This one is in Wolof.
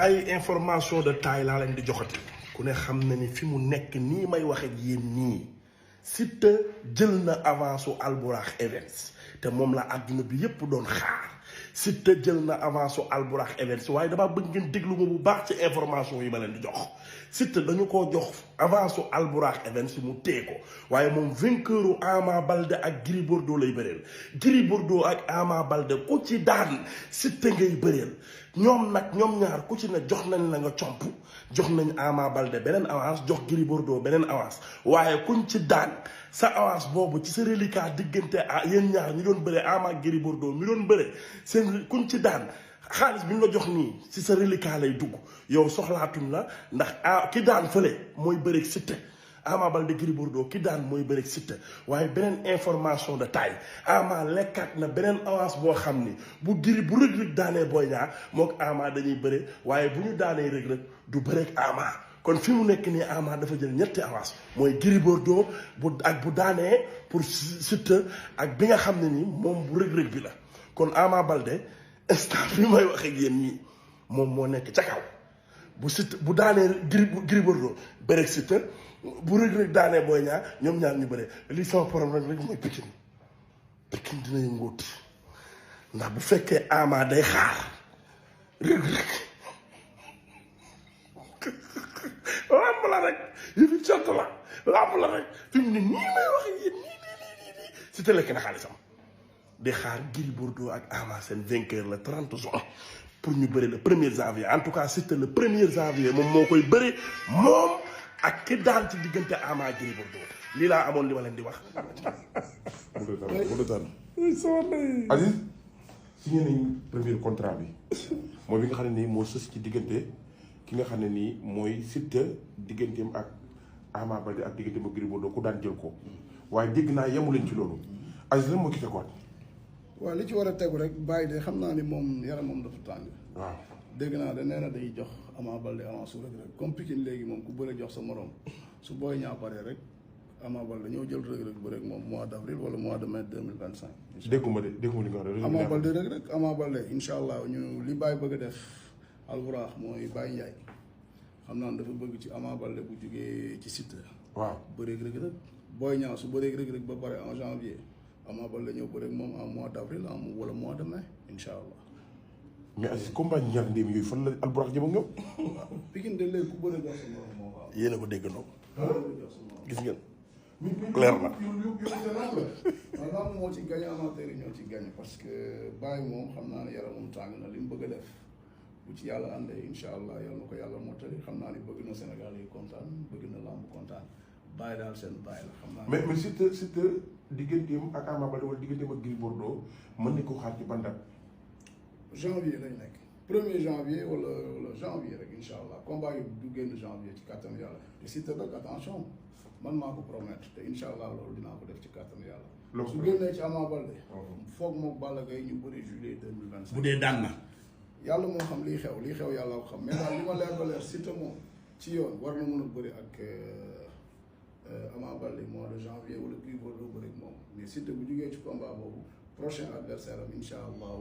gars yi information de taille laa leen di joxati ku ne xam na ni fi mu nekk nii may wax ak yéen nii Siteu jël na avance su Albourakh Events te moom la àdduna bi yépp doon xaar Siteu jël na avance su Albourakh Events waaye damaa bëgg ngeen déglu ma bu baax ci information yi ma leen di jox Siteu dañu ko jox avance su Albourakh Events mu tee ko waaye moom vainqueur u Ama Baldé ak Gris Bordeaux lay bëreel Gris Bordeaux ak Ama Baldé ku ci daan Siteu ngay bëreel ñoom nag ñoom ñaar ku ci ne jox nañ la nga comp jox nañ Ama Baldé beneen avance jox Gris Bordeaux beneen avance waaye kuñ ci daan sa avance boobu ci sa reliquat diggante yéen ñaar ñu doon bëre Ama ak Gris Bordeaux mi doon bëre seen kuñ ci daan xaalis bi ñu la jox nii ci sa reliquat lay dugg yow soxlaatuñ la ndax ki daan fële mooy bëreeg Siteu Ama Baldé Gris Bordeaux ki daan mooy bëreeg Siteu waaye beneen information de taille Ama lekkaat na beneen avance boo xam ni bu Reug Reug daanee Boy Niang mook Ama dañuy bëre waaye bu ñu daanee Reug Reug du bëreeg Ama kon fi mu nekk nii Ama dafa jël ñetti avance mooy Gris Bordeaux bu daanee pour Siteu ak bi nga xam ne nii moom bu Reug Reug bi la kon Ama Baldé instant bi may wax ak yéen ñii moom moo nekk ca kaw bu Siteu bu daanee Gris Bordeaux bëreeg Siteu bu Reug Reug daanee Boy Niang ñoom ñaar ñu bëre lii sama problème rek mooy Pikine dina yëngooti ndax bu fekkee Ama day xaar Reug Reug làmb la rek yëfi cott la làmb la rek fi mu ne nii may wax ak yéen nii Siteu lekk na xaalisam di xaar Gris Bordeaux ak Ama seen vainqueur le 30 juin pour ñu bëri le 1er janvier en tout cas Siteu le 1er janvier moom moo koy bëri moom ak ki daan ci diggante Ama ak Gris Bordeaux lii laa amoon li ma leen di wax. Aziz signé nañ premier contrat bi mooy bi nga xam ne nii moo sës ci diggante ki nga xam ne nii mooy Siteu digganteem ak Ama Baldé ak digganteem ak Gris Bordeaux ku daan jël ko waaye dégg naa yemu leen ci loolu Aziz lan moo ki tegoon. waaw li ci war a tegu rek bàyyi de xam naa ni moom yaram moom dafa tàng. waaw dégg naa de nee na day jox Ama Baldé avance su Reug Reug comme Pikine léegi moom ku bëre jox sa morom su Boy Niang paree rek Ama Baldé ñoo jël Reug Reug bëre ak moom mois d' avril wala mois de mai 2025. dégguma li nga wax. Ama Baldé Reug Reug Ama Baldé incha allah ñu li Baye bëgg a def Albourakh mooy Baye Ndiaye xam naa dafa bëgg ci Ama Baldé bu jugee ci Siteu. waaw bëre ak Reug Reug Boy Niang su bëree Reug Reug ba pare en janvier Ama Baldé ñëw bëre ak moom en mois d' avril wala mois de mai incha allah. mais Aziz combat ñaar ndéem yooyu fan la Albourakh jëm ak ñoom. Pikine de léegi ku bëre jox sa morom moo waaw. yéen a ko dégg noonu gis ngeen clair na. waaw lamb moo ci gagné amateur yi ñoo ci gagné parce que Baye moom xam naa ne yaramam tàng na li mu bëgg a def bu ci yàlla àndee incha allah yal na ko yàlla mottali xam naa ne bëgg na Sénégal yi kontaan bëgg na lamb kontaan Baye daal seen Baye la xam naa. mais Siteu digganteem ak Ama Baldé wala digganteem ak Gris Bordeaux mën nañ ko xaar ci ban date. janvier lañ nekk 1er janvier wala janvier rek incha allah combat yi du génn janvier ci kàttanu yàlla te Siteu nag attention man maa ko promettre te incha allah loolu dinaa ko def ci kàttanu yàlla. su génnee ci Ama Baldé. foog moom Balla Gaye ñu bëri juillet 2025. bu dee daan na. yàlla moo xam lii xew yàlla ko xam mais daal li ma leer ba leer Siteu moom ci yoon war na mën a bëri ak Ama Baldé mois de janvier wala Gris Bordeaux bëri ak moom mais Siteu bu jugee ci combat boobu prochain adversaire am incha allah.